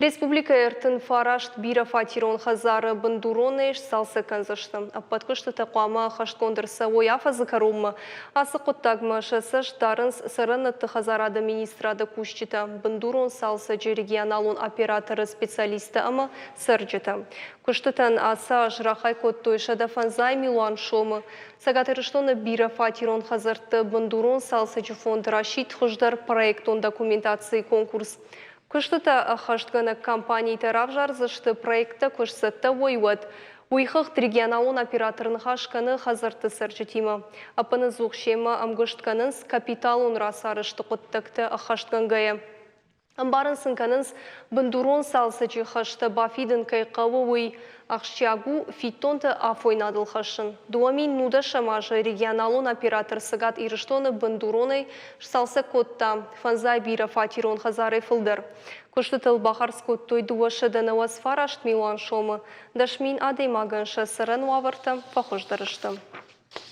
Республикӕйы 39 бирӕфатерон хӕдзары бындуронӕй сцалцӕг кӕндзысты. Ӕппӕт куыстытӕ хъуамӕ ӕххӕстгонд ӕрцӕуой афӕдзы кӕронмӕ. Ацы хъуыддагмӕ сӕ цӕст дарынц цӕрӕнуӕтты хӕдзарады министрады кусджытӕ, бындурон цалцӕджы регионалон операторы специалисттӕ ӕмӕ цӕрджытӕ. Куыстытӕн ацы аз рахай кодтой 150 милуан сомы. Цӕгат Ирыстоны бирӕфатерон хӕдзӕртты бындурон цалцӕджы фонд расидт хуыздӕр проектон документацийы конкурс. Куыстытӕ ӕххӕстгӕнӕг компанитӕ равзардзысты, проекттӕ куы сцӕттӕ уой, уӕд. Уый хыгъд регионалон оператор ныхас кӕны хӕдзӕртты цӕрджытимӕ. Ӕппынӕдзух семӕ ӕмгуыст кӕнынц капиталон рацарӕзты хъуыддӕгтӕ ӕххӕстгӕнгӕйӕ. Ӕмбарын сын кӕнынц, бындурон цалцӕджы хӕстӕ бафидын кӕй хъӕуы, уый. Ахсджиаг у фиддонтӕ афойнадыл хӕссын. 2019 азы регионалон оператор Цӕгат Ирыстоны бындуронӕй сцалцӕг кодта фӕндзай бирӕфатерон хӕдзарӕй фылдӕр. Куыстытыл бахардз кодтой 299 милуан сомы. 10 000 адӕймагӕн сӕ цӕрӕн уавӕртӕ фӕхуыздӕр сты.